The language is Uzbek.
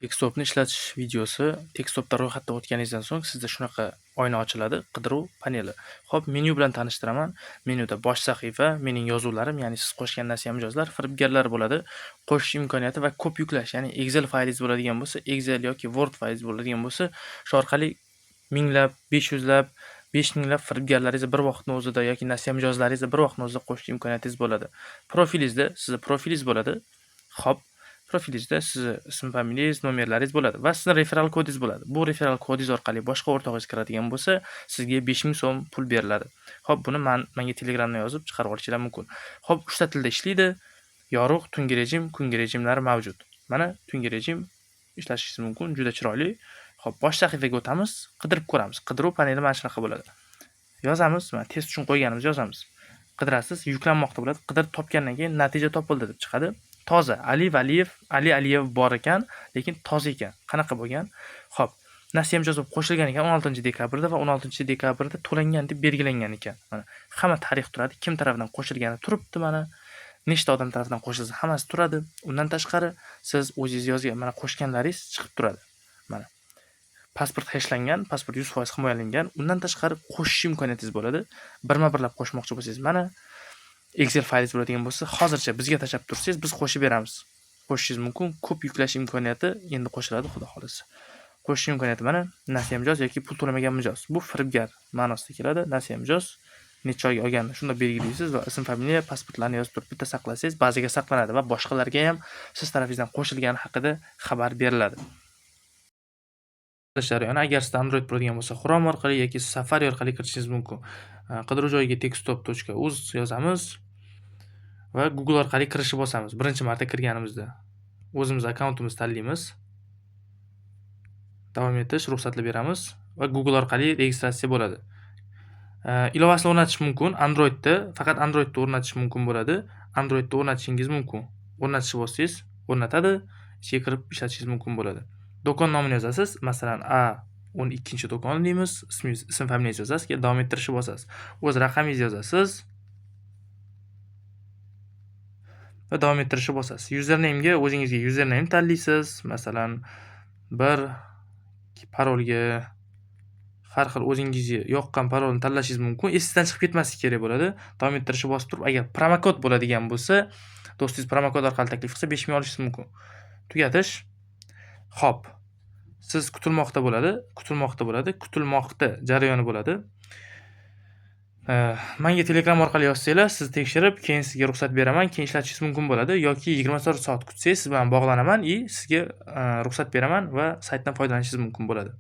Tekstopni ishlatish videosi. Tekstopda ro'yxatdan o'tganingizdan so'ng sizda shunaqa oyna ochiladi, qidiruv paneli. Xo'p, menyu bilan tanishtiraman. Menyuda bosh sahifa, mening yozuvlarim, ya'ni siz qo'shgan nasiya mijozlar, firibgarlar bo'ladi. Qo'shish imkoniyati va ko'p yuklash, ya'ni Excel faylingiz bo'ladigan bo'lsa, Excel yoki Word faylingiz bo'ladigan bo'lsa, shu orqali minglab, 500 lab, 5000 lab firibgarlaringizni bir vaqtni o'zida yoki nasiya mijozlaringizni bir vaqtni o'zida qo'shish imkoniyatingiz bo'ladi. Profilingizda sizni profilingiz bo'ladi. Xo'p, profilingizda sizni ism, familiyangiz, nomerlaringiz bo'ladi va sizni referral kodingiz bo'ladi. Bu referral kodingiz orqali boshqa o'rtog'ingiz kiradigan bo'lsa, sizga 5000 so'm pul beriladi. Xo'p, buni menga Telegramda yozib chiqarib olishingiz mumkin. Xo'p, 3 ta tilda ishlaydi. Yorug', tungi rejim, kungi rejimlari mavjud. Mana tungi rejim ishlashingiz mumkin, juda chiroyli. Xo'p, bosh sahifaga o'tamiz, qidirib ko'ramiz. Qidiruv paneli mana shunaqa bo'ladi. Yozamiz, mana test uchun qo'yganimizni yozamiz. Qidirasiz, yuklanmoqda bo'ladi. Qidirib topgandan keyin natija topildi deb chiqadi. Toza Ali Valiyev, Ali Aliyev bor ekan, lekin toza ekan. Qanaqa bo'lgan? Xo'p, nasiya mijoz bo'lib qo'shilgan ekan 16-dekabrda va 16-dekabrda to'langan deb belgilangan ekan. Mana hamma tarix turadi, kim tarafidan qo'shilgani turibdi mana. Nechta odam tarafidan qo'shilsa hammasi turadi. Undan tashqari siz o'zingiz yozgan, mana qo'shganlaringiz chiqib turadi. Mana pasport hashlangan, pasport 100% himoyalangan. Undan tashqari qo'shish imkoniyatingiz bo'ladi. Birma-birlab qo'shmoqchi bo'lsangiz, mana Excel faylingiz bo'ladigan bo'lsa, hozircha bizga tashlab tursangiz, biz qo'shib beramiz. Qo'shishingiz mumkin. Ko'p yuklash imkoniyati endi qo'shiladi, xudo xolasa. Qo'shish imkoniyati mana nasiya mijoz yoki pul to'lamagan mijoz. Bu firibgar ma'nosida keladi. Nasiya mijoz necha oyga olganini shunda belgilaysiz va ism, familiya, pasportlarni yozib turib bitta saqlasangiz, bazaga saqlanadi va boshqalarga ham siz tarafingizdan qo'shilgani haqida xabar beriladi. Jarayoni agar sizda Android bo'ladigan bo'lsa, Chrome orqali yoki Safari orqali kirishingiz mumkin. Qidiruv joyiga tekstop.uz yozamiz va Google orqali kirishni bosamiz. Birinchi marta kirganimizda o'zimiz akkauntimizni tanlaymiz. Davom etish, ruxsatlar beramiz va Google orqali registratsiya bo'ladi. Ilovasini o'rnatish mumkin. Androidda, faqat Androidda o'rnatish mumkin bo'ladi. Androidda o'rnatishingiz mumkin. O'rnatishni bossangiz, o'rnatadi. Ichiga kirib ishlatishingiz mumkin bo'ladi. Do'kon nomini yozasiz. Masalan, A 12-do'kon deymiz. Ismingiz, ism familiyangizni yozasiz, keyin davom ettirishni bosasiz. O'z raqamingizni yozasiz. Va davom ettirishni bosasiz. Usernamega o'zingizga username tanlaysiz. Masalan, bir parolga har xil o'zingizga yoqqan parolni tanlashingiz mumkin. Esingizdan chiqib ketmasligi kerak bo'ladi. Davom ettirishni bosib turib, agar promokod bo'ladigan bo'lsa, do'stingiz promokod orqali taklif qilsa 5000 olishingiz mumkin. Tugatish. Xo'p. Siz kutilmoqda bo'ladi, kutilmoqda bo'ladi, kutilmoqda jarayoni bo'ladi. Menga Telegram orqali yozsanglar, sizni tekshirib, keyin sizga ruxsat beraman, keyin ishlatishingiz mumkin bo'ladi yoki 24 soat kutsangiz, siz bilan bog'lanaman и sizga ruxsat beraman va saytdan foydalanishingiz mumkin bo'ladi.